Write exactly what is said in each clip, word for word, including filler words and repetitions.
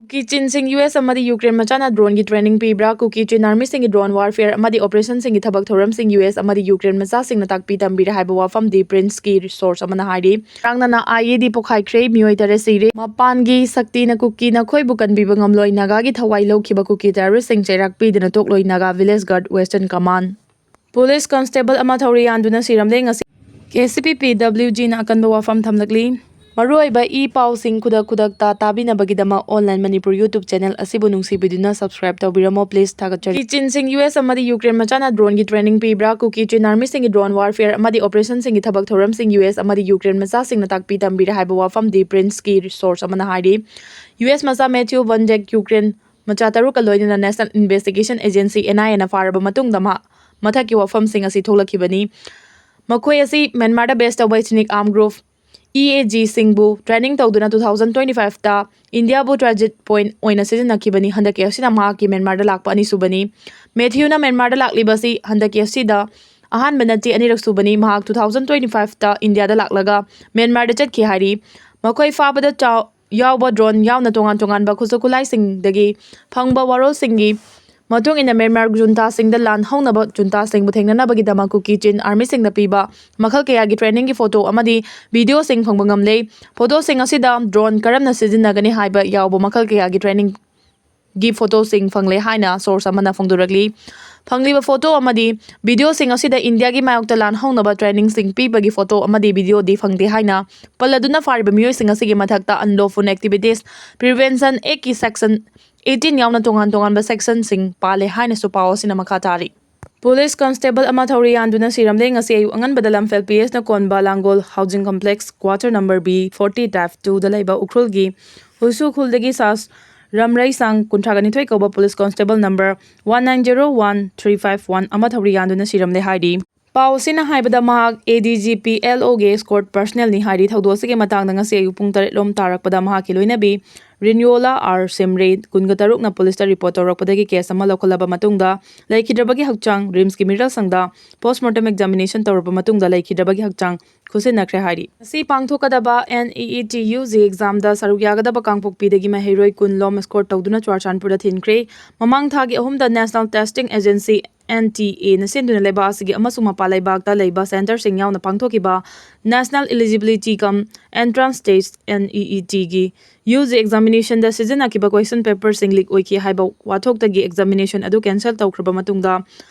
ꯀꯨꯀꯤ ꯆꯤꯟꯁꯤꯡ U S ꯑꯃꯗꯤ Ukraine ꯃꯆꯥꯅ ꯗ꯭ꯔꯣꯟꯒꯤ training ꯄꯤꯕ꯭ꯔꯥ? ꯀꯨꯀꯤ ꯆꯤꯟ ꯑꯥꯔꯃꯤꯁꯤꯡꯒꯤ ꯗ꯭ꯔꯣꯟ ꯋꯥꯔꯐꯤꯌꯔ ꯑꯃꯗꯤ ꯑꯣꯄꯔꯦꯁꯟꯁꯤꯡꯒꯤ ꯊꯕꯛ ꯊꯧꯔꯝꯁꯤꯡ ꯌꯨ ꯑꯦꯁ ꯑꯃꯗꯤ ꯌꯨꯀ꯭ꯔꯦꯟ ꯃꯆꯥꯁꯤꯡꯅ ꯇꯥꯛꯄꯤ ꯇꯝꯕꯤꯔꯦ ꯍꯥꯏꯕ ꯋꯥꯐꯝꯗꯤ ꯄ꯭ꯔꯤꯟꯁꯀꯤ ꯁꯣꯔꯁ ꯑꯃꯅ ꯍꯥꯏꯔꯤ꯫ ꯏꯔꯥꯡꯅꯅ ꯑꯥꯏ ꯏ ꯗꯤ ꯄꯣꯈꯥꯏꯈ꯭ꯔꯦ, ꯃꯤꯑꯣꯏ ꯇꯔꯦꯠ ꯁꯤꯔꯦ꯫ ꯃꯄꯥꯟꯒꯤ ꯁꯛꯇꯤꯅ ꯀꯨꯀꯤ ꯅꯈꯣꯏꯕꯨ ꯀꯟꯕꯤꯕ ꯉꯝꯂꯣꯏ, ꯅꯥꯒꯥꯒꯤ ꯊꯋꯥꯏ ꯂꯧꯈꯤꯕ ꯀꯨꯀꯤ ꯇꯦꯔꯣꯔꯤꯁꯁꯤꯡ ꯆꯩꯔꯥꯛ ꯄꯤꯗꯨꯅ ꯇꯣꯛꯂꯣꯏ, ꯅꯥꯒꯥ ꯚꯤꯂꯦꯖ ꯒꯥꯔꯗ ꯋꯦꯁꯇꯔꯟ ꯀꯃꯥꯟ꯫ ꯄꯨꯂꯤꯁ ꯀꯟꯁꯇꯦꯕꯜ ꯑꯃ ꯊꯧꯔꯤ ꯌꯥꯟꯗꯨꯅ ꯁꯤꯔꯝꯂꯦ꯫ ꯉꯁꯤ ꯀꯦ ꯁꯤ ꯄꯤ ꯄꯤ ꯗꯕ꯭ꯂꯤꯎ ꯖꯤꯅ ꯑꯀꯟꯕ ꯋꯥꯐꯝ ꯊꯝꯂꯛꯂꯤ꯫ ꯃꯔꯨꯑꯣꯏꯕ ꯏ ꯄꯥꯎꯁꯤꯡ ꯈꯨꯗꯛ ꯈꯨꯗꯛꯇ ꯇꯥꯕꯤꯅꯕꯒꯤꯗꯃꯛ ꯑꯣꯟꯂꯥꯏꯟ ꯃꯅꯤꯄꯨꯔ ꯌꯨꯇ꯭ꯌꯨꯕ ꯆꯦꯅꯦꯜ ꯑꯁꯤꯕꯨ ꯅꯨꯡꯁꯤꯕꯤꯗꯨꯅ ꯁꯕꯁꯀ꯭ꯔꯥꯏꯕ ꯇꯧꯕꯤꯔꯝꯃꯣ, ꯄ꯭ꯂꯤꯖ꯫ ꯊꯥꯒꯠꯆꯔꯤ꯫ ꯀꯨꯀꯤ ꯆꯤꯟꯁꯤꯡ ꯌꯨ ꯑꯦꯁ ꯑꯃꯗꯤ ꯌꯨꯀ꯭ꯔꯦꯟ ꯃꯆꯥꯅ ꯗ꯭ꯔꯣꯟꯒꯤ ꯇ꯭ꯔꯦꯅꯤꯡ ꯄꯤꯕ꯭ꯔꯥ? ꯀꯨꯀꯤ ꯆꯤꯟ ꯑꯥꯔꯃꯤꯁꯤꯡꯒꯤ ꯗ꯭ꯔꯣꯟ ꯋꯥꯔꯐꯤꯌꯔ ꯑꯃꯗꯤ ꯑꯣꯄꯔꯦꯁꯟꯁꯤꯡꯒꯤ ꯊꯕꯛ ꯊꯧꯔꯝꯁꯤꯡ ꯌꯨ ꯑꯦꯁ ꯑꯃꯗꯤ ꯌꯨꯀ꯭ꯔꯦꯟ ꯃꯆꯥꯁꯤꯡꯅ ꯇꯥꯛꯄꯤ ꯇꯝꯕꯤꯔꯦ ꯍꯥꯏꯕ ꯋꯥꯐꯝꯗꯤ ꯄ꯭ꯔꯤꯟꯁꯀꯤ ꯁꯣꯔꯁ ꯑꯃꯅ ꯍꯥꯏꯔꯤ꯫ ꯌꯨ ꯑꯦꯁ ꯃꯆꯥ ꯃꯦꯊ꯭ꯌꯨ ꯚꯟ ꯖꯦꯛ ꯌꯨꯀ꯭ꯔꯦꯟ ꯃꯆꯥ ꯇꯔꯨꯛꯀ ꯂꯣꯏꯅꯅ ꯅꯦꯁꯅꯦꯜ ꯏꯟꯚꯦꯁꯇꯤꯒꯦꯁꯟ ꯑꯦꯖꯦꯟꯁꯤ, ꯑꯦꯟ ꯑꯥꯏ ꯑꯦꯅ ꯐꯥꯔꯕ ꯃꯇꯨꯡꯗ ꯃꯍꯥꯛ ꯃꯊꯛꯀꯤ ꯋꯥꯐꯝꯁꯤꯡ ꯑꯁꯤ ꯊꯣꯛꯂꯛꯈꯤꯕꯅꯤ꯫ ꯃꯈꯣꯏ ꯑꯁꯤ ꯃ꯭ꯌꯥꯟꯃꯥꯔꯗ ꯕꯦꯁ ꯇꯧꯕ ꯏꯊꯅꯤꯛ ꯑꯥꯔꯝ ꯒ꯭ꯔꯨꯞ ꯏ ꯑꯦ ꯖꯤꯁꯤꯡꯕꯨ ꯇ꯭ꯔꯦꯅꯤꯡ ꯇꯧꯗꯨꯅ ꯇꯨ ꯊꯥꯎꯖꯟ ꯇ꯭ꯋꯦꯟꯇꯤ ꯐꯥꯏꯚꯇ ꯏꯟꯗꯤꯌꯥꯕꯨ ꯇ꯭ꯔꯥꯟꯖꯤꯠ ꯄꯣꯏꯟꯠ ꯑꯣꯏꯅ ꯁꯤꯖꯤꯟꯅꯈꯤꯕꯅꯤ꯫ ꯍꯟꯗꯛꯀꯤ ꯑꯁꯤꯅ ꯃꯍꯥꯛꯀꯤ ꯃ꯭ꯌꯥꯟꯃꯥꯔꯗ ꯂꯥꯛꯄ ꯑꯅꯤꯁꯨꯕꯅꯤ꯫ ꯃꯦꯊ꯭ꯌꯨꯅ ꯃ꯭ꯌꯥꯟꯃꯥꯔꯗ ꯂꯥꯛꯂꯤꯕꯁꯤ ꯍꯟꯗꯛꯀꯤ ꯑꯁꯤꯗ ꯑꯍꯥꯟꯕ ꯅꯠꯇꯦ, ꯑꯅꯤꯔꯛ ꯁꯨꯕꯅꯤ꯫ ꯃꯍꯥꯛ ꯇꯨ ꯊꯥꯎꯖꯟ ꯇ꯭ꯋꯦꯟꯇꯤ ꯐꯥꯏꯚꯇ ꯏꯟꯗꯤꯌꯥꯗ ꯂꯥꯛꯂꯒ ꯃ꯭ꯌꯥꯟꯃꯥꯔꯗ ꯆꯠꯈꯤ ꯍꯥꯏꯔꯤ꯫ ꯃꯈꯣꯏ ꯐꯥꯕꯗ ꯆꯥꯎ-, ꯌꯥꯎꯕ ꯗ꯭ꯔꯣꯟ ꯌꯥꯎꯅ ꯇꯣꯉꯥꯟ ꯇꯣꯉꯥꯟꯕ ꯈꯨꯠꯁꯨ ꯈꯨꯠꯂꯥꯏꯁꯤꯡꯗꯒꯤ ꯐꯪꯕ ꯋꯥꯔꯣꯜꯁꯤꯡꯒꯤ ꯃꯇꯨꯡ ꯏꯟꯅ ꯃ꯭ꯌꯥꯟꯃꯥꯔ ꯖꯨꯟꯇꯥꯁꯤꯡꯗ ꯂꯥꯟ ꯍꯧꯅꯕ ꯖꯨꯟꯇꯥꯁꯤꯡꯕꯨ ꯊꯦꯡꯅꯅꯕꯒꯤꯗꯃꯛ ꯀꯨꯀꯤ ꯆꯤꯟ ꯑꯥꯔꯃꯤꯁꯤꯡꯅ ꯄꯤꯕ ꯃꯈꯜ ꯀꯌꯥꯒꯤ ꯇ꯭ꯔꯦꯅꯤꯡꯒꯤ ꯐꯣꯇꯣ ꯑꯃꯗꯤ ꯚꯤꯗꯤꯑꯣꯁꯤꯡ ꯐꯪꯕ ꯉꯝꯂꯦ꯫ ꯐꯣꯇꯣꯁꯤꯡ ꯑꯁꯤꯗ ꯗ꯭ꯔꯣꯟ ꯀꯔꯝꯅ ꯁꯤꯖꯤꯟꯅꯒꯅꯤ ꯍꯥꯏꯕ ꯌꯥꯎꯕ ꯃꯈꯜ ꯀꯌꯥꯒꯤ ꯇ꯭ꯔꯦꯅꯤꯡꯒꯤ ꯐꯣꯇꯣꯁꯤꯡ ꯐꯪꯂꯦ ꯍꯥꯏꯅ ꯁꯣꯔꯁ ꯑꯃꯅ ꯐꯣꯡꯗꯣꯔꯛꯂꯤ꯫ ꯐꯪꯂꯤꯕ ꯐꯣꯇꯣ ꯑꯃꯗꯤ ꯚꯤꯗꯤꯑꯣꯁꯤꯡ ꯑꯁꯤꯗ ꯏꯟꯗꯤꯌꯥꯒꯤ ꯃꯥꯌꯣꯛꯇ ꯂꯥꯟ ꯍꯧꯅꯕ ꯇ꯭ꯔꯦꯅꯤꯡꯁꯤꯡ ꯄꯤꯕꯒꯤ ꯐꯣꯇꯣ ꯑꯃꯗꯤ ꯚꯤꯗꯤꯑꯣꯗꯤ ꯐꯪꯗꯦ ꯍꯥꯏꯅ ꯄꯜꯂꯗꯨꯅ ꯐꯥꯔꯤꯕ ꯃꯤꯑꯣꯏꯁꯤꯡ ꯑꯁꯤꯒꯤ ꯃꯊꯛꯇ Unlawful Activities Prevention Act ꯀꯤ ꯁꯦꯛꯁꯟ ꯑꯩꯠꯇꯤꯟ ꯌꯥꯎꯅ ꯇꯣꯉꯥꯟ ꯇꯣꯉꯥꯟꯕ ꯁꯦꯛꯁꯟꯁꯤꯡ ꯄꯥꯜꯂꯦ ꯍꯥꯏꯅꯁꯨ ꯄꯥꯎ ꯑꯁꯤꯅ ꯃꯈꯥ ꯇꯥꯔꯤ꯫ ꯄꯨꯂꯤꯁ ꯀꯟꯁꯇꯦꯕꯜ ꯑꯃ ꯊꯧꯔꯤ ꯌꯥꯟꯗꯨꯅ ꯁꯤꯔꯝꯂꯦ꯫ ꯉꯁꯤ ꯑꯌꯨꯛ ꯑꯉꯟꯕꯗ ꯂꯝꯐꯦꯜ ꯄꯤ ꯑꯦꯁꯅ ꯀꯣꯟꯕ Langol housing complex quarter number B forty type ꯇꯨꯗ ꯂꯩꯕ ꯎꯈ꯭ꯔꯨꯜꯒꯤ ꯍꯨꯏꯁꯨ ꯈꯨꯜꯗꯒꯤ ꯁꯥꯁ ꯔꯝꯔꯩꯁꯥꯡ ꯀꯨꯟꯊ꯭ꯔꯥꯒ ꯅꯤꯊꯣꯏ ꯀꯧꯕ police constable number one nine zero one three five one ꯑꯃ ꯊꯧꯔꯤ ꯌꯥꯟꯗꯨꯅ ꯁꯤꯔꯝꯂꯦ ꯍꯥꯏꯔꯤ꯫ ꯄꯥꯎ ꯑꯁꯤꯅ ꯍꯥꯏꯕꯗ ꯃꯍꯥꯛ ADGPLOꯒꯤ escort personnelꯅꯤ ꯍꯥꯏꯔꯤ꯫ ꯊꯧꯗꯣꯛ ꯑꯁꯤꯒꯤ ꯃꯇꯥꯡꯗ ꯉꯁꯤ ꯑꯌꯨꯛ ꯄꯨꯡ ꯇꯔꯦꯠ ꯂꯣꯝ ꯇꯥꯔꯛꯄꯗ ꯃꯍꯥꯛꯀꯤ ꯂꯣꯏꯅꯕꯤ ꯔꯤꯅꯤꯌꯣꯂꯥ ꯑꯥꯔ ꯁꯦꯝꯔꯦ, ꯀꯨꯟꯒ ꯇꯔꯨꯛꯅ ꯄꯨꯂꯤꯁꯇ ꯔꯤꯄꯣꯔꯠ ꯇꯧꯔꯛꯄꯗꯒꯤ ꯀꯦꯁ ꯑꯃ ꯂꯧꯈꯠꯂꯕ ꯃꯇꯨꯡꯗ ꯂꯩꯈꯤꯗ꯭ꯔꯕꯒꯤ ꯍꯛꯆꯥꯡ ꯔꯤꯝꯁꯀꯤ ꯃꯤꯔꯜꯁꯪꯗ ꯄꯣꯁꯃꯣꯔꯇꯦꯝ ꯑꯦꯛꯖꯥꯃꯤꯅꯦꯁꯟ ꯇꯧꯔꯕ ꯃꯇꯨꯡꯗ ꯂꯩꯈꯤꯗ꯭ꯔꯕꯒꯤ ꯍꯛꯆꯥꯡ ꯈꯨꯠꯁꯤꯟꯅꯈ꯭ꯔꯦ ꯍꯥꯏꯔꯤ꯫ ꯉꯁꯤ ꯄꯥꯡꯊꯣꯛꯀꯗꯕ NEET UG examꯗ ꯁꯔꯨꯛ ꯌꯥꯒꯗꯕ ꯀꯥꯡꯄꯣꯛꯄꯤꯗꯒꯤ ꯃꯍꯩꯔꯣꯏ ꯀꯨꯟ ꯂꯣꯝ escort ꯇꯧꯗꯨꯅ ꯆꯨꯔꯥꯆꯥꯟꯄꯨꯔꯗ ꯊꯤꯟꯈ꯭ꯔꯦ꯫ ꯃꯃꯥꯡ ꯊꯥꯒꯤ ꯑꯍꯨꯝꯗ National Testing Agency, NTAꯅ ꯁꯤꯟꯗꯨꯅ ꯂꯩꯕꯥꯛ ꯑꯁꯤꯒꯤ ꯑꯃꯁꯨꯡ ꯃꯄꯥꯟ ꯂꯩꯕꯥꯛꯇ ꯂꯩꯕ centreꯁꯤꯡ ꯌꯥꯎꯅ ꯄꯥꯡꯊꯣꯛꯈꯤꯕ National Eligibility cum Entrance Test, NEETꯒꯤ UG examinationꯗ ꯁꯤꯖꯤꯟꯅꯈꯤꯕ question paperꯁꯤꯡ leak ꯑꯣꯏꯈꯤ ꯍꯥꯏꯕ ꯋꯥꯊꯣꯛꯇꯒꯤ examination ꯑꯗꯨ cancel ꯇꯧꯈ꯭ꯔꯕ ꯃꯇꯨꯡꯗ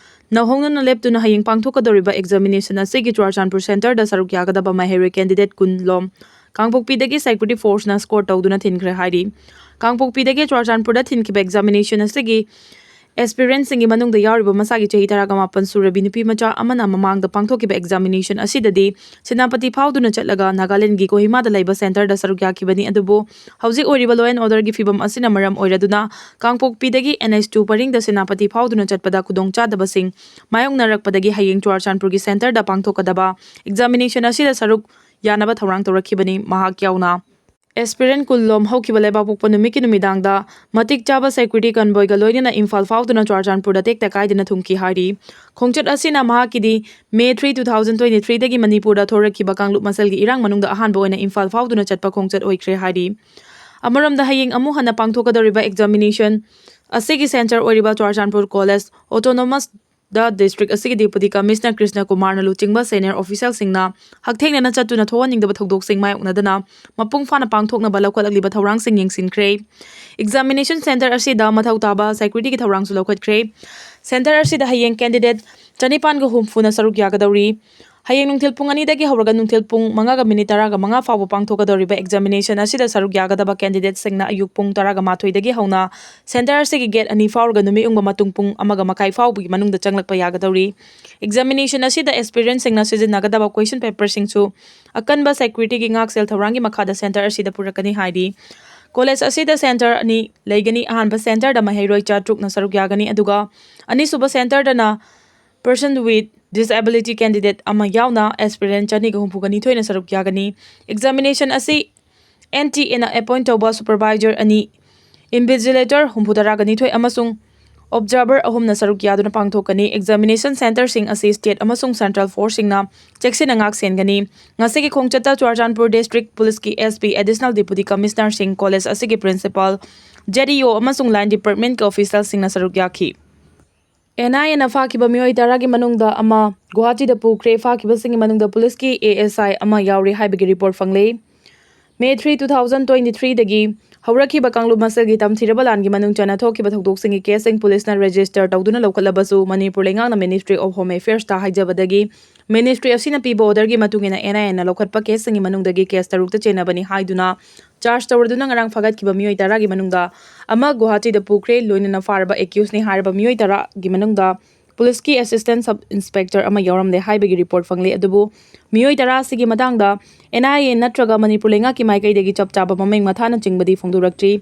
ꯅꯧꯍꯧꯅꯅ ꯂꯦꯞꯇꯨꯅ ꯍꯌꯦꯡ ꯄꯥꯡꯊꯣꯛꯀꯗꯧꯔꯤꯕ examination ꯑꯁꯤꯒꯤ ꯆꯨꯔꯥꯆꯥꯟꯄꯨꯔ centreꯗ ꯁꯔꯨꯛ ꯌꯥꯒꯗꯕ ꯃꯍꯩꯔꯣꯏ candidate ꯀꯨꯟ ꯂꯣꯝ ꯀꯥꯡꯄꯣꯛꯄꯤꯗꯒꯤ security forceꯅ escort ꯇꯧꯗꯨꯅ ꯊꯤꯟꯈ꯭ꯔꯦ ꯍꯥꯏꯔꯤ꯫ ꯀꯥꯡꯄꯣꯛꯄꯤꯗꯒꯤ ꯆꯨꯔꯥꯆꯥꯟꯄꯨꯔꯗ ꯊꯤꯟꯈꯤꯕ examinationꯁꯤꯡꯒꯤ aspirantꯁꯤꯡꯒꯤ ꯃꯅꯨꯡꯗ ꯌꯥꯎꯔꯤꯕ ꯃꯁꯥꯒꯤ ꯆꯍꯤ ꯇꯔꯥꯒ ꯃꯥꯄꯟ ꯁꯨꯔꯕꯤ ꯅꯨꯄꯤ ꯃꯆꯥ ꯑꯃꯅ ꯃꯃꯥꯡꯗ ꯄꯥꯡꯊꯣꯛꯈꯤꯕ examination ꯑꯁꯤꯗꯗꯤ ꯁꯦꯅꯥꯄꯇꯤ ꯐꯥꯎꯗꯨꯅ ꯆꯠꯂꯒ ꯅꯥꯒꯥꯂꯦꯟꯗꯒꯤ ꯀꯣꯍꯤꯃꯥꯗ ꯂꯩꯕ centreꯗ ꯁꯔꯨꯛ ꯌꯥꯈꯤꯕꯅꯤ꯫ ꯑꯗꯨꯕꯨ ꯍꯧꯖꯤꯛ ꯑꯣꯏꯔꯤꯕ law and orderꯒꯤ ꯐꯤꯕꯝ ꯑꯁꯤꯅ ꯃꯔꯝ ꯑꯣꯏꯔꯗꯨꯅ ꯀꯥꯡꯄꯣꯛꯄꯤꯗꯒꯤ NH two ꯄꯔꯤꯡꯗ ꯁꯦꯅꯥꯄꯇꯤ ꯐꯥꯎꯗꯨꯅ ꯆꯠꯄꯗ ꯈꯨꯗꯣꯡꯆꯥꯗꯕꯁꯤꯡ ꯃꯥꯌꯣꯛꯅꯔꯛꯄꯗꯒꯤ ꯍꯌꯦꯡ ꯆꯨꯔꯥꯆꯥꯟꯄꯨꯔꯒꯤ centreꯗ ꯄꯥꯡꯊꯣꯛꯀꯗꯕ examination ꯑꯁꯤꯗ ꯁꯔꯨꯛ ꯌꯥꯅꯕ ꯊꯧꯔꯥꯡ ꯇꯧꯔꯛꯈꯤꯕꯅꯤ꯫ ꯃꯍꯥꯛ ꯌꯥꯎꯅ aspirant ꯀꯨꯟ ꯂꯣꯝ ꯍꯧꯈꯤꯕ ꯂꯩꯕꯥꯛꯄꯣꯛꯄ ꯅꯨꯃꯤꯠꯀꯤ ꯅꯨꯃꯤꯗꯥꯡꯗ ꯃꯇꯤꯛ ꯆꯥꯕ security convoyꯒ ꯂꯣꯏꯅꯅ ꯏꯝꯐꯥꯜ ꯐꯥꯎꯗꯨꯅ ꯆꯨꯔꯥꯆꯥꯟꯄꯨꯔꯗ ꯇꯦꯛꯇ ꯀꯥꯏꯗꯅ ꯊꯨꯡꯈꯤ ꯍꯥꯏꯔꯤ꯫ ꯈꯣꯡꯆꯠ ꯑꯁꯤꯅ ꯃꯍꯥꯛꯀꯤꯗꯤ May three, two thousand twenty threeꯗꯒꯤ ꯃꯅꯤꯄꯨꯔꯗ ꯊꯣꯔꯛꯈꯤꯕ ꯀꯥꯡꯂꯨꯞ ꯃꯁꯦꯜꯒꯤ ꯏꯔꯥꯡ ꯃꯅꯨꯡꯗ ꯑꯍꯥꯟꯕ ꯑꯣꯏꯅ ꯏꯝꯐꯥꯜ ꯐꯥꯎꯗꯨꯅ ꯆꯠꯄ ꯈꯣꯡꯆꯠ ꯑꯣꯏꯈ꯭ꯔꯦ ꯍꯥꯏꯔꯤ꯫ ꯑꯃꯔꯣꯝꯗ ꯍꯌꯦꯡ ꯑꯃꯨꯛ ꯍꯟꯅ ꯄꯥꯡꯊꯣꯛꯀꯗꯧꯔꯤꯕ examination ꯑꯁꯤꯒꯤ centre ꯑꯣꯏꯔꯤꯕ ꯆꯨꯔꯥꯆꯥꯟꯄꯨꯔ College Autonomous ꯗ district ꯑꯁꯤꯒꯤ Deputy Commissioner ꯀ꯭ꯔꯤꯁꯅ ꯀꯨꯃꯥꯔꯅ ꯂꯨꯆꯤꯡꯕ senior officialꯁꯤꯡꯅ ꯍꯛꯊꯦꯡꯅꯅ ꯆꯠꯇꯨꯅ ꯊꯣꯛꯍꯟꯅꯤꯡꯗꯕ ꯊꯧꯗꯣꯛꯁꯤꯡ ꯃꯥꯌꯣꯛꯅꯗꯅ ꯃꯄꯨꯡ ꯐꯥꯅ ꯄꯥꯡꯊꯣꯛꯅꯕ ꯂꯧꯈꯠꯂꯛꯂꯤꯕ ꯊꯧꯔꯥꯡꯁꯤꯡ ꯌꯦꯡꯁꯤꯟꯈ꯭ꯔꯦ꯫ Examination centre ꯑꯁꯤꯗ ꯃꯊꯧ ꯇꯥꯕ securityꯒꯤ ꯊꯧꯔꯥꯡꯁꯨ ꯂꯧꯈꯠꯈ꯭ꯔꯦ꯫ Centre ꯑꯁꯤꯗ ꯍꯌꯦꯡ candidate ꯆꯅꯤꯄꯥꯟꯒ ꯍꯨꯝꯐꯨꯅ ꯁꯔꯨꯛ ꯌꯥꯒꯗꯧꯔꯤ꯫ ꯍꯌꯦꯡ ꯅꯨꯡꯊꯤꯜ ꯄꯨꯡ ꯑꯅꯤꯗꯒꯤ ꯍꯧꯔꯒ ꯅꯨꯡꯊꯤꯜ ꯄꯨꯡ ꯃꯉꯥꯒ minute ꯇꯔꯥꯒ ꯃꯉꯥ ꯐꯥꯎꯕ ꯄꯥꯡꯊꯣꯛꯀꯗꯧꯔꯤꯕ examination ꯑꯁꯤꯗ ꯁꯔꯨꯛ ꯌꯥꯒꯗꯕ candidateꯁꯤꯡꯅ ꯑꯌꯨꯛ ꯄꯨꯡ ꯇꯔꯥꯒ ꯃꯥꯊꯣꯏꯗꯒꯤ ꯍꯧꯅ centre ꯑꯁꯤꯒꯤ gate ꯑꯅꯤ ꯐꯥꯎꯔꯒ ꯅꯨꯃꯤꯠ ꯌꯨꯡꯕ ꯃꯇꯨꯡ ꯄꯨꯡ ꯑꯃꯒ ꯃꯈꯥꯏ ꯐꯥꯎꯕꯒꯤ ꯃꯅꯨꯡꯗ ꯆꯪꯂꯛꯄ ꯌꯥꯒꯗꯧꯔꯤ꯫ Examination ꯑꯁꯤꯗ aspirantꯁꯤꯡꯅ ꯁꯤꯖꯤꯟꯅꯒꯗꯕ question paperꯁꯤꯡꯁꯨ ꯑꯀꯟꯕ securityꯒꯤ ꯉꯥꯛꯁꯦꯜ ꯊꯧꯔꯥꯡꯒꯤ ꯃꯈꯥꯗ centre ꯑꯁꯤꯗ ꯄꯨꯔꯛꯀꯅꯤ ꯍꯥꯏꯔꯤ꯫ College ꯑꯁꯤꯗ centre ꯑꯅꯤ ꯂꯩꯒꯅꯤ꯫ ꯑꯍꯥꯟꯕ centreꯗ ꯃꯍꯩꯔꯣꯏ ꯆꯥꯇ꯭ꯔꯨꯛꯅ ꯁꯔꯨꯛ ꯌꯥꯒꯅꯤ, ꯑꯗꯨꯒ ꯑꯅꯤꯁꯨꯕ centreꯗꯅ Person with disability candidate ꯑꯃ ꯌꯥꯎꯅ aspirant ꯆꯅꯤꯒ ꯍꯨꯝꯐꯨꯒ ꯅꯤꯊꯣꯏꯅ ꯁꯔꯨꯛ ꯌꯥꯒꯅꯤ꯫ Examination ꯑꯁꯤ N T A ꯅ appoint ꯇꯧꯕ supervisor ꯑꯅꯤ, invigilator ꯍꯨꯝꯐꯨꯇꯔꯥꯒ ꯅꯤꯊꯣꯏ ꯑꯃꯁꯨꯡ observer ꯑꯍꯨꯝꯅ ꯁꯔꯨꯛ ꯌꯥꯗꯨꯅ ꯄꯥꯡꯊꯣꯛꯀꯅꯤ꯫ Examination centreꯁꯤꯡ ꯑꯁꯤ state ꯑꯃꯁꯨꯡ central forceꯁꯤꯡꯅ ꯆꯦꯛꯁꯤꯟꯅ ꯉꯥꯛ ꯁꯦꯟꯒꯅꯤ꯫ ꯉꯁꯤꯒꯤ ꯈꯣꯡꯆꯠꯇ Churachandpur district policeꯀꯤ S P, additional deputy commissionerꯁꯤꯡ, college ꯑꯁꯤꯒꯤ principal, Z E O ꯑꯃꯁꯨꯡ line departmentꯀꯤ officialꯁꯤꯡꯅ ꯁꯔꯨꯛ ꯌꯥꯈꯤ꯫ N I A ꯅ ꯐꯥꯈꯤꯕ ꯃꯤꯑꯣꯏ ꯇꯔꯥꯒꯤ ꯃꯅꯨꯡꯗ ꯑꯃ ꯒꯨꯋꯥꯍꯥꯇꯤꯗ ꯄꯨꯈ꯭ꯔꯦ꯫ ꯐꯥꯈꯤꯕꯁꯤꯡꯒꯤ ꯃꯅꯨꯡꯗ policeꯀꯤ A S I ꯑꯃ ꯌꯥꯎꯔꯤ ꯍꯥꯏꯕꯒꯤ report ꯐꯪꯂꯦ꯫ May three, two thousand twenty-threeꯗꯒꯤ ꯍꯧꯔꯛꯈꯤꯕ ꯀꯥꯡꯂꯨꯞ ꯃꯁꯦꯜꯒꯤ ꯇꯝꯊꯤꯔꯕ ꯂꯥꯟꯒꯤ ꯃꯅꯨꯡ ꯆꯟꯅ ꯊꯣꯛꯈꯤꯕ ꯊꯧꯗꯣꯛꯁꯤꯡꯒꯤ caseꯁꯤꯡ policeꯅ register ꯇꯧꯗꯨꯅ ꯂꯧꯈꯠꯂꯕꯁꯨ, ꯃꯅꯤꯄꯨꯔ ꯂꯩꯉꯥꯛꯅ Ministry of Home Affairsꯇ ꯍꯥꯏꯖꯕꯗꯒꯤ Ministry ꯑꯁꯤꯅ ꯄꯤꯕ orderꯒꯤ ꯃꯇꯨꯡ ꯏꯟꯅ N I Aꯅ ꯂꯧꯈꯠꯄ caseꯁꯤꯡꯒꯤ ꯃꯅꯨꯡꯗꯒꯤ case ꯇꯔꯨꯛꯇ ꯆꯦꯟꯅꯕꯅꯤ ꯍꯥꯏꯗꯨꯅ charge ꯇꯧꯔꯗꯨꯅ ꯉꯔꯥꯡ ꯐꯥꯒꯠꯈꯤꯕ ꯃꯤꯑꯣꯏ ꯇꯔꯥꯒꯤ ꯃꯅꯨꯡꯗ ꯑꯃ ꯒꯨꯋꯥꯍꯥꯇꯤꯗ ꯄꯨꯈ꯭ꯔꯦ꯫ ꯂꯣꯏꯅꯅ ꯐꯥꯔꯕ accusedꯅꯤ ꯍꯥꯏꯔꯕ ꯃꯤꯑꯣꯏ ꯇꯔꯥꯒꯤ ꯃꯅꯨꯡꯗ policeꯀꯤ assistant sub inspector ꯑꯃ ꯌꯥꯎꯔꯝꯂꯦ ꯍꯥꯏꯕꯒꯤ report ꯐꯪꯂꯦ꯫ ꯑꯗꯨꯕꯨ ꯃꯤꯑꯣꯏ ꯇꯔꯥ ꯑꯁꯤꯒꯤ ꯃꯇꯥꯡꯗ N I A ꯅꯠꯇ꯭ꯔꯒ ꯃꯅꯤꯄꯨꯔ ꯂꯩꯉꯥꯛꯀꯤ ꯃꯥꯏꯀꯩꯗꯒꯤ ꯆꯞ ꯆꯥꯕ ꯃꯃꯤꯡ ꯃꯊꯥꯅꯆꯤꯡꯕꯗꯤ ꯐꯣꯡꯗꯣꯔꯛꯇ꯭ꯔꯤ꯫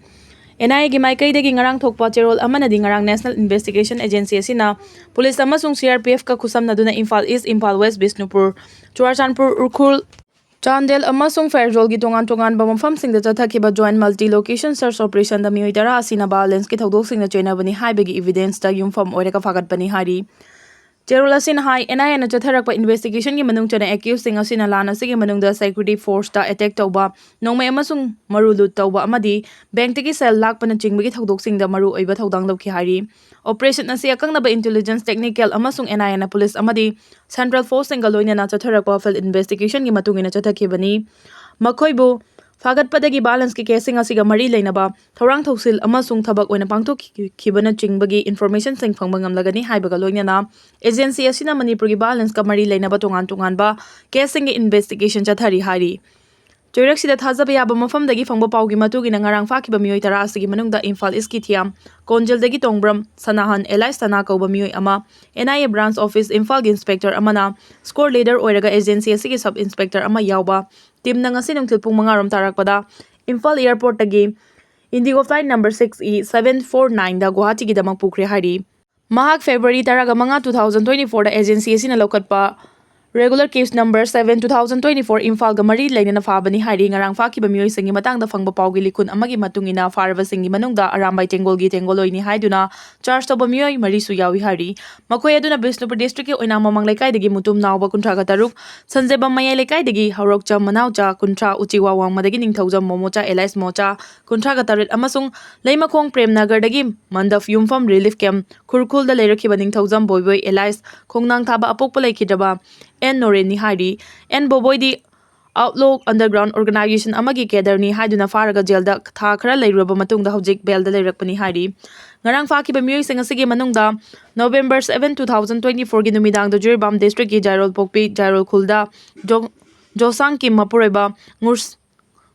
N I Aꯒꯤ ꯃꯥꯏꯀꯩꯗꯒꯤ ꯉꯔꯥꯡ ꯊꯣꯛꯄ ꯆꯦꯔꯣꯜ ꯑꯃꯅꯗꯤ ꯉꯔꯥꯡ National Investigation Agency ꯑꯁꯤꯅ police ꯑꯃꯁꯨꯡ C R P Fꯀ ꯈꯨꯠꯁꯝꯅꯗꯨꯅ Imphal East, Imphal West, Bishnupur, Churachandpur, Ukhrul, Chandel ꯑꯃꯁꯨꯡ ꯐꯦꯔꯖꯣꯜꯒꯤ ꯇꯣꯉꯥꯟ ꯇꯣꯉꯥꯟꯕ ꯃꯐꯝꯁꯤꯡꯗ ꯆꯠꯊꯈꯤꯕ joint multi location search operationꯗ ꯃꯤꯑꯣꯏ ꯇꯔꯥ ꯑꯁꯤꯅ violenceꯀꯤ ꯊꯧꯗꯣꯛꯁꯤꯡꯗ ꯆꯦꯟꯅꯕꯅꯤ ꯍꯥꯏꯕꯒꯤ evidenceꯇ ꯌꯨꯝꯐꯝ ꯑꯣꯏꯔꯒ ꯐꯥꯒꯠꯄꯅꯤ ꯍꯥꯏꯔꯤ꯫ ꯆꯦꯔꯣꯜ ꯑꯁꯤꯅ ꯍꯥꯏ, N I Aꯅ ꯆꯠꯊꯔꯛꯄ investigationꯒꯤ ꯃꯅꯨꯡ ꯆꯟꯅ accusedꯁꯤꯡ ꯑꯁꯤꯅ ꯂꯥꯟ ꯑꯁꯤꯒꯤ ꯃꯅꯨꯡꯗ security forceꯇ attack ꯇꯧꯕ, ꯅꯣꯡꯃꯩ ꯑꯃꯁꯨꯡ ꯃꯔꯨ loot ꯇꯧꯕ ꯑꯃꯗꯤ bankꯇꯒꯤ ꯁꯦꯜ ꯂꯥꯛꯄꯅꯆꯤꯡꯕꯒꯤ ꯊꯧꯗꯣꯛꯁꯤꯡꯗ ꯃꯔꯨ ꯑꯣꯏꯕ ꯊꯧꯗꯥꯡ ꯂꯧꯈꯤ ꯍꯥꯏꯔꯤ꯫ Operation ꯑꯁꯤ ꯑꯀꯛꯅꯕ intelligence, technical ꯑꯃꯁꯨꯡ N I Aꯅ police ꯑꯃꯗꯤ central forceꯁꯤꯡꯒ ꯂꯣꯏꯅꯅ ꯆꯠꯊꯔꯛꯄ field investigationꯒꯤ ꯃꯇꯨꯡ ꯏꯟꯅ ꯆꯠꯊꯈꯤꯕꯅꯤ꯫ ꯃꯈꯣꯏꯕꯨ ꯐꯥꯒꯠꯄꯗꯒꯤ violenceꯀꯤ caseꯁꯤꯡ ꯑꯁꯤꯒ ꯃꯔꯤ ꯂꯩꯅꯕ ꯊꯧꯔꯥꯡ ꯊꯧꯁꯤꯜ ꯑꯃꯁꯨꯡ ꯊꯕꯛ ꯑꯣꯏꯅ ꯄꯥꯡꯊꯣꯛꯈꯤꯕꯅꯆꯤꯡꯕꯒꯤ informationꯁꯤꯡ ꯐꯪꯕ ꯉꯝꯂꯒꯅꯤ ꯍꯥꯏꯕꯒ ꯂꯣꯏꯅꯅ agency ꯑꯁꯤꯅ ꯃꯅꯤꯄꯨꯔꯒꯤ violenceꯀ ꯃꯔꯤ ꯂꯩꯅꯕ ꯇꯣꯉꯥꯟ ꯇꯣꯉꯥꯟꯕ caseꯁꯤꯡꯒꯤ investigation ꯆꯠꯊꯔꯤ ꯍꯥꯏꯔꯤ꯫ ꯆꯩꯔꯛꯁꯤꯗ ꯊꯥꯖꯕ ꯌꯥꯕ ꯃꯐꯝꯗꯒꯤ ꯐꯪꯕ ꯄꯥꯎꯒꯤ ꯃꯇꯨꯡ ꯏꯟꯅ ꯉꯔꯥꯡ ꯐꯥꯈꯤꯕ ꯃꯤꯑꯣꯏ ꯇꯔꯥ ꯑꯁꯤꯒꯤ ꯃꯅꯨꯡꯗ ꯏꯝꯐꯥꯜ Eastꯀꯤ ꯊꯤꯌꯥꯝ ꯀꯣꯟꯖꯦꯜꯗꯒꯤ ꯇꯣꯡꯕ꯭ꯔꯝ ꯁꯅꯥꯍꯟ alias ꯁꯅꯥ ꯀꯧꯕ ꯃꯤꯑꯣꯏ ꯑꯃ, N I A branch office ꯏꯝꯐꯥꯜꯒꯤ inspector ꯑꯃꯅ squad leader ꯑꯣꯏꯔꯒ agency ꯑꯁꯤꯒꯤ sub inspector ꯑꯃ ꯌꯥꯎꯕ, teamꯅ ꯉꯁꯤ ꯅꯨꯡꯊꯤꯜ ꯄꯨꯡ ꯃꯉꯥ ꯔꯣꯝ ꯇꯥꯔꯛꯄꯗ Imphal airportꯇꯒꯤ Indigo flight number six E seven four nineꯗ ꯒꯨꯋꯥꯍꯥꯇꯤꯒꯤꯗꯃꯛ ꯄꯨꯈ꯭ꯔꯦ ꯍꯥꯏꯔꯤ꯫ ꯃꯍꯥꯛ February ꯇꯔꯥꯒ ꯃꯉꯥ, two thousand twenty fourꯗ agency ꯑꯁꯤꯅ ꯂꯧꯈꯠꯄ regular case number seven, two thousand twenty four ꯏꯝꯐꯥꯜꯒ ꯃꯔꯤ ꯂꯩꯅꯅ ꯐꯥꯕꯅꯤ ꯍꯥꯏꯔꯤ꯫ ꯉꯔꯥꯡ ꯐꯥꯈꯤꯕ ꯃꯤꯑꯣꯏꯁꯤꯡꯒꯤ ꯃꯇꯥꯡꯗ ꯐꯪꯕ ꯄꯥꯎꯒꯤ ꯂꯤꯈꯨꯟ ꯑꯃꯒꯤ ꯃꯇꯨꯡ ꯏꯟꯅ, ꯐꯥꯔꯕꯁꯤꯡꯒꯤ ꯃꯅꯨꯡꯗ ꯑꯔꯥꯝꯕꯥꯏ ꯇꯦꯡꯒꯣꯜꯒꯤ ꯇꯦꯡꯒꯣꯜꯂꯣꯏꯅꯤ ꯍꯥꯏꯗꯨꯅ charge ꯇꯧꯕ ꯃꯤꯑꯣꯏ ꯃꯔꯤꯁꯨ ꯌꯥꯎꯏ ꯍꯥꯏꯔꯤ꯫ ꯃꯈꯣꯏ ꯑꯗꯨꯅ ꯕꯤꯁꯅꯨꯄꯨꯔ districtꯀꯤ ꯑꯣꯏꯅꯥꯝ ꯃꯃꯥꯡ ꯂꯩꯀꯥꯏꯗꯒꯤ ꯃꯨꯇꯨꯝ ꯅꯥꯎꯕ, ꯀꯨꯟꯊ꯭ꯔꯥꯒ ꯇꯔꯨꯛ, ꯁꯟꯖꯦꯕꯝ ꯃꯌꯥꯏ ꯂꯩꯀꯥꯏꯗꯒꯤ ꯍꯧꯔꯣꯛꯆꯝ ꯃꯅꯥꯎꯆꯥ, ꯀꯨꯟꯊ꯭ꯔꯥ, ꯎꯆꯤꯋꯥ ꯋꯥꯡꯃꯗꯒꯤ ꯅꯤꯡꯊꯧꯖꯝ ꯃꯣꯃꯣꯆꯥ alias ꯃꯣꯆꯥ, ꯀꯨꯟꯊ꯭ꯔꯥꯒ ꯇꯔꯦꯠ, ꯑꯃꯁꯨꯡ ꯂꯩꯃꯈꯣꯡ ꯄ꯭ꯔꯦꯝꯅꯒꯔꯗꯒꯤ ꯃꯟꯗꯞ ꯌꯨꯝꯐꯝ relief camp ꯈꯨꯔꯈꯨꯜꯗ ꯂꯩꯔꯛꯈꯤꯕ ꯅꯤꯡꯊꯧꯖꯝ ꯕꯣꯏꯕꯣꯏ alias ꯈꯣꯡꯅꯥꯡ ꯊꯥꯕ ꯑꯄꯣꯛꯄ ꯂꯩꯈꯤꯗ꯭ꯔꯕ ꯑꯦꯟ ꯅꯣꯔꯦꯟꯅꯤ ꯍꯥꯏꯔꯤ꯫ ꯑꯦꯟ ꯕꯣꯕꯣꯏꯗꯤ Outlaw underground organization ꯑꯃꯒꯤ cadreꯅꯤ ꯍꯥꯏꯗꯨꯅ ꯐꯥꯔꯒ ꯖꯦꯜꯗ ꯊꯥ ꯈꯔ ꯂꯩꯔꯨꯔꯕ ꯃꯇꯨꯡꯗ ꯍꯧꯖꯤꯛ ꯕꯦꯜꯗ ꯂꯩꯔꯛꯄꯅꯤ ꯍꯥꯏꯔꯤ꯫ ꯉꯔꯥꯡ ꯐꯥꯈꯤꯕ ꯃꯤꯑꯣꯏꯁꯤꯡ ꯑꯁꯤꯒꯤ ꯃꯅꯨꯡꯗ November seven, two thousand twenty fourꯒꯤ ꯅꯨꯃꯤꯗꯥꯡꯗ ꯖꯤꯔꯤꯕꯥꯝ districtꯀꯤ ꯖꯥꯏꯔꯣꯜ ꯄꯣꯛꯄꯤ ꯖꯥꯏꯔꯣꯜ ꯈꯨꯜꯗ ꯖꯣ-, ꯖꯣꯁꯥꯡ ꯀꯤꯝ ꯃꯄꯨꯔꯣꯏꯕ ꯉꯨꯔ-,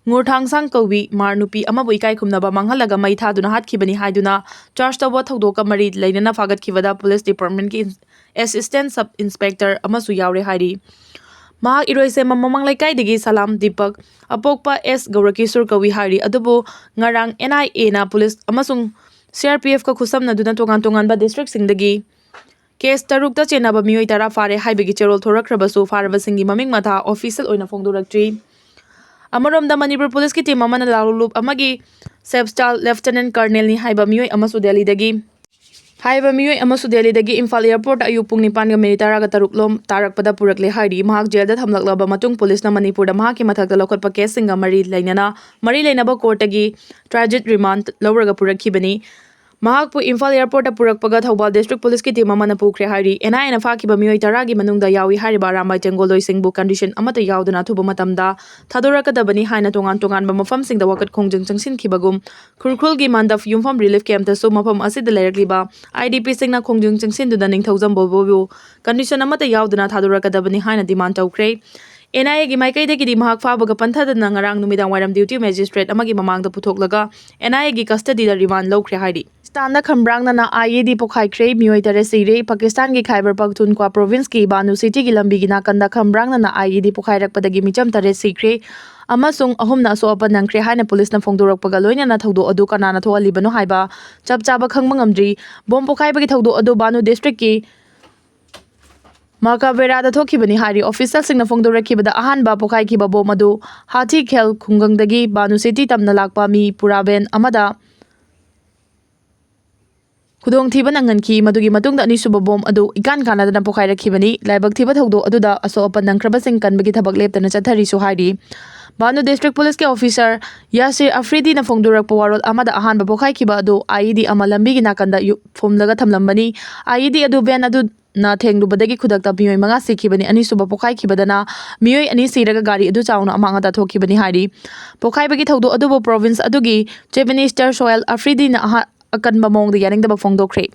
ꯉꯨꯔꯊꯥꯡꯁꯥꯡ ꯀꯧꯕꯤ ꯃꯥꯔ ꯅꯨꯄꯤ ꯑꯃꯕꯨ ꯏꯀꯥꯏ ꯈꯨꯝꯅꯕ ꯃꯥꯡꯍꯜꯂꯒ ꯃꯩ ꯊꯥꯗꯨꯅ ꯍꯥꯠꯈꯤꯕꯅꯤ ꯍꯥꯏꯗꯨꯅ charge ꯇꯧꯕ ꯊꯧꯗꯣꯛꯀ ꯃꯔꯤ ꯂꯩꯅꯅ ꯐꯥꯒꯠꯈꯤꯕꯗ police departmentꯀꯤ assistant sub inspector ꯑꯃꯁꯨ ꯌꯥꯎꯔꯦ ꯍꯥꯏꯔꯤ꯫ ꯃꯍꯥꯛ ꯏꯔꯣꯏꯁꯦꯝꯕ ꯃꯃꯥꯡ ꯂꯩꯀꯥꯏꯗꯒꯤ ꯁꯂꯥꯝ ꯗꯤꯄꯛ, ꯑꯄꯣꯛꯄ ꯑꯦꯁ ꯒꯧꯔꯀꯤꯁꯣꯔ ꯀꯧꯏ ꯍꯥꯏꯔꯤ꯫ ꯑꯗꯨꯕꯨ ꯉꯔꯥꯡ NIAꯅ police ꯑꯃꯁꯨꯡ CRPFꯀ ꯈꯨꯠꯁꯝꯅꯗꯨꯅ ꯇꯣꯉꯥꯟ ꯇꯣꯉꯥꯟꯕ districtꯁꯤꯡꯗꯒꯤ case ꯇꯔꯨꯛꯇ ꯆꯦꯟꯅꯕ ꯃꯤꯑꯣꯏ ꯇꯔꯥ ꯐꯥꯔꯦ ꯍꯥꯏꯕꯒꯤ ꯆꯦꯔꯣꯜ ꯊꯣꯔꯛꯈ꯭ꯔꯕꯁꯨ, ꯐꯥꯔꯕꯁꯤꯡꯒꯤ ꯃꯃꯤꯡ ꯃꯊꯥ official ꯑꯣꯏꯅ ꯐꯣꯡꯗꯣꯔꯛꯇ꯭ꯔꯤ꯫ ꯑꯃꯔꯣꯝꯗ, ꯃꯅꯤꯄꯨꯔ policeꯀꯤ team ꯑꯃꯅ ꯂꯥꯂꯨꯞ ꯑꯃꯒꯤ ꯁꯦꯞꯁꯇꯥꯜ lieutenant colonelꯅꯤ ꯍꯥꯏꯕ ꯃꯤꯑꯣꯏ ꯑꯃꯁꯨ ꯗꯦꯜꯂꯤꯗꯒꯤ ꯍꯥꯏꯕ ꯃꯤꯑꯣꯏ ꯑꯃꯁꯨ ꯗꯦꯜꯂꯤꯗꯒꯤ ꯏꯝꯐꯥꯜ airportꯇ ꯑꯌꯨꯛ ꯄꯨꯡ ꯅꯤꯄꯥꯟꯒ minute ꯇꯔꯥꯒ ꯇꯔꯨꯛ ꯂꯣꯝ ꯇꯥꯔꯛꯄꯗ ꯄꯨꯔꯛꯂꯦ ꯍꯥꯏꯔꯤ꯫ ꯃꯍꯥꯛ ꯖꯦꯜꯗ ꯊꯝꯂꯛꯂꯕ ꯃꯇꯨꯡ, policeꯅ ꯃꯅꯤꯄꯨꯔꯗ ꯃꯍꯥꯛꯀꯤ ꯃꯊꯛꯇ ꯂꯧꯈꯠꯄ caseꯁꯤꯡꯒ ꯃꯔꯤ ꯂꯩꯅꯅ, ꯃꯔꯤ ꯂꯩꯅꯕ courtꯇꯒꯤ transit remand ꯂꯧꯔꯒ ꯄꯨꯔꯛꯈꯤꯕꯅꯤ꯫ ꯃꯍꯥꯛꯄꯨ ꯏꯝꯐꯥꯜ airportꯇ ꯄꯨꯔꯛꯄꯒ ꯊꯧꯕꯥꯜ district policeꯀꯤ team ꯑꯃꯅ ꯄꯨꯈ꯭ꯔꯦ ꯍꯥꯏꯔꯤ꯫ NIAꯅ ꯐꯥꯈꯤꯕ ꯃꯤꯑꯣꯏ ꯇꯔꯥꯒꯤ ꯃꯅꯨꯡꯗ ꯌꯥꯎꯏ ꯍꯥꯏꯔꯤꯕ ꯑꯔꯥꯝꯕꯥꯏ ꯇꯦꯡꯒꯣꯜꯂꯣꯏꯁꯤꯡꯕꯨ condition ꯑꯃꯠꯇ ꯌꯥꯎꯗꯅ ꯑꯊꯨꯕ ꯃꯇꯝꯗ ꯊꯥꯗꯣꯔꯛꯀꯗꯕꯅꯤ ꯍꯥꯏꯅ ꯇꯣꯉꯥꯟ ꯇꯣꯉꯥꯟꯕ ꯃꯐꯝꯁꯤꯡꯗ ꯋꯥꯀꯠ ꯈꯣꯡꯖꯪ ꯆꯪꯁꯤꯟꯈꯤꯕꯒꯨꯝ, ꯈꯨꯔꯈꯨꯜꯒꯤ ꯃꯟꯗꯞ ꯌꯨꯝꯐꯝ relief campꯇꯁꯨ ꯃꯐꯝ ꯑꯁꯤꯗ ꯂꯩꯔꯛꯂꯤꯕ IDPꯁꯤꯡꯅ ꯈꯣꯡꯖꯪ ꯆꯪꯁꯤꯟꯗꯨꯅ ꯅꯤꯡꯊꯧꯖꯝ ꯕꯣꯕꯣꯕꯨ condition ꯑꯃꯠꯇ ꯌꯥꯎꯗꯅ ꯊꯥꯗꯣꯔꯛꯀꯗꯕꯅꯤ ꯍꯥꯏꯅ demand ꯇꯧꯈ꯭ꯔꯦ꯫ NIAꯒꯤ ꯃꯥꯏꯀꯩꯗꯒꯤꯗꯤ ꯃꯍꯥꯛ ꯐꯥꯕꯒ ꯄꯟꯊꯗꯅ ꯉꯔꯥꯡ ꯅꯨꯃꯤꯗꯥꯡ ꯋꯥꯏꯔꯝ duty magistrate ꯑꯃꯒꯤ ꯃꯃꯥꯡꯗ ꯄꯨꯊꯣꯛꯂꯒ NIAꯒꯤ custodyꯗ remand ꯂꯧꯈ꯭ꯔꯦ ꯍꯥꯏꯔꯤ꯫ ꯄꯥꯀꯤꯁꯇꯥꯟꯗ ꯈꯝꯕ꯭ꯔꯥꯡꯅꯅ IED ꯄꯣꯈꯥꯏꯈ꯭ꯔꯦ꯫ ꯃꯤꯑꯣꯏ ꯇꯔꯦꯠ ꯁꯤꯔꯦ꯫ ꯄꯥꯀꯤꯁꯇꯥꯟꯒꯤ ꯈꯥꯏꯕꯔ ꯄꯈꯇꯨꯟꯈ꯭ꯋꯥ provinceꯀꯤ ꯕꯥꯅꯨ cityꯒꯤ ꯂꯝꯕꯤꯒꯤ ꯅꯥꯀꯟꯗ ꯈꯝꯕ꯭ꯔꯥꯡꯅꯅ IED ꯄꯣꯈꯥꯏꯔꯛꯄꯗꯒꯤ ꯃꯤꯆꯝ ꯇꯔꯦꯠ ꯁꯤꯈ꯭ꯔꯦ꯫ ꯑꯃꯁꯨꯡ ꯑꯍꯨꯝꯅ ꯑꯁꯣꯛ ꯑꯄꯟ ꯅꯪꯈ꯭ꯔꯦ ꯍꯥꯏꯅ ꯄꯨꯂꯤꯁꯅ ꯐꯣꯡꯗꯣꯔꯛꯄꯒ ꯂꯣꯏꯅꯅ ꯊꯧꯗꯣꯛ ꯑꯗꯨ ꯀꯅꯥꯅ ꯊꯣꯛꯍꯜꯂꯤꯕꯅꯣ ꯍꯥꯏꯕ ꯆꯞ ꯆꯥꯕ ꯈꯪꯕ ꯉꯝꯗ꯭ꯔꯤ꯫ ꯕꯣꯝ ꯄꯣꯈꯥꯏꯕꯒꯤ ꯊꯧꯗꯣꯛ ꯑꯗꯨ ꯕꯥꯅꯨ ꯗꯤꯁꯇ꯭ꯔꯤꯛꯀꯤ ꯃꯥꯀꯥꯕꯦꯔꯥꯗ ꯊꯣꯛꯈꯤꯕꯅꯤ ꯍꯥꯏꯔꯤ꯫ ꯑꯣꯐꯤꯁꯤꯌꯦꯜꯁꯤꯡꯅ ꯐꯣꯡꯗꯣꯔꯛꯈꯤꯕꯗ, ꯑꯍꯥꯟꯕ ꯄꯣꯈꯥꯏꯈꯤꯕ ꯕꯣꯝ ꯑꯗꯨ ꯍꯥꯊꯤ ꯈꯦꯜ ꯈꯨꯡꯒꯪꯗꯒꯤ ꯕꯥꯅꯨ ꯁꯤꯇꯤ ꯇꯝꯅ ꯂꯥꯛꯄ ꯃꯤ ꯄꯨꯔꯥ ꯚꯦꯟ ꯑꯃꯗ ꯈꯨꯗꯣꯡꯊꯤꯕ ꯅꯪꯍꯟꯈꯤ꯫ ꯃꯗꯨꯒꯤ ꯃꯇꯨꯡꯗ ꯑꯅꯤꯁꯨꯕ ꯕꯣꯝ ꯑꯗꯨ ꯏꯀꯥꯟ ꯀꯥꯟꯅꯗꯅ ꯄꯣꯈꯥꯏꯔꯛꯈꯤꯕꯅꯤ꯫ ꯂꯥꯏꯕꯛ ꯊꯤꯕ ꯊꯧꯗꯣꯛ ꯑꯗꯨꯗ ꯑꯁꯣꯛ ꯑꯄꯟ ꯅꯪꯈ꯭ꯔꯕꯁꯤꯡ ꯀꯟꯕꯒꯤ ꯊꯕꯛ ꯂꯦꯞꯇꯅ ꯆꯠꯊꯔꯤꯁꯨ ꯍꯥꯏꯔꯤ꯫ ꯕꯥꯅꯨ ꯗꯤꯁꯇ꯭ꯔꯤꯛ ꯄꯨꯂꯤꯁꯀꯤ ꯑꯣꯐꯤꯁꯥꯔ ꯌꯥꯁꯤꯔ ꯑꯐ꯭ꯔꯤꯗꯤꯅ ꯐꯣꯡꯗꯣꯔꯛꯄ ꯋꯥꯔꯣꯜ ꯑꯃꯗ, ꯑꯍꯥꯟꯕ ꯄꯣꯈꯥꯏꯈꯤꯕ ꯑꯗꯨ ꯑꯥꯏꯏꯗꯤ ꯑꯃ ꯂꯝꯕꯤꯒꯤ ꯅꯥꯀꯟꯗ ꯌꯨ-, ꯐꯨꯝꯂꯒ ꯊꯝꯂꯝꯕꯅꯤ꯫ ꯑꯥꯏꯏꯗꯤ ꯑꯗꯨ ꯚꯦꯟ ꯑꯗꯨꯅ ꯊꯦꯡꯂꯨꯕꯗꯒꯤ ꯈꯨꯗꯛꯇ ꯃꯤꯑꯣꯏ ꯃꯉꯥ ꯁꯤꯈꯤꯕꯅꯤ꯫ ꯑꯅꯤꯁꯨꯕ ꯄꯣꯈꯥꯏꯈꯤꯕꯗꯅ ꯃꯤꯑꯣꯏ ꯑꯅꯤ ꯁꯤꯔꯒ ꯒꯥꯔꯤ ꯑꯗꯨ ꯆꯥꯎꯅ ꯑꯃꯥꯡ ꯑꯇꯥ ꯊꯣꯛꯈꯤꯕꯅꯤ ꯍꯥꯏꯔꯤ꯫ ꯄꯣꯈꯥꯏꯕꯒꯤ ꯊꯧꯗꯣꯛ ꯑꯗꯨꯕꯨ ꯄ꯭ꯔꯣꯚꯤꯟꯁ ꯑꯗꯨꯒꯤ ꯆꯤꯐ ꯃꯤꯅꯤꯁꯇꯔ ꯁꯣꯍꯦꯜ ꯑꯐ꯭ꯔꯤꯗꯤꯅ ꯑꯍ-, ꯑꯀꯟꯕ ꯃꯑꯣꯡꯗ ꯌꯥꯅꯤꯡꯗꯕ ꯐꯣꯡꯗꯣꯛꯈ꯭ꯔꯦ꯫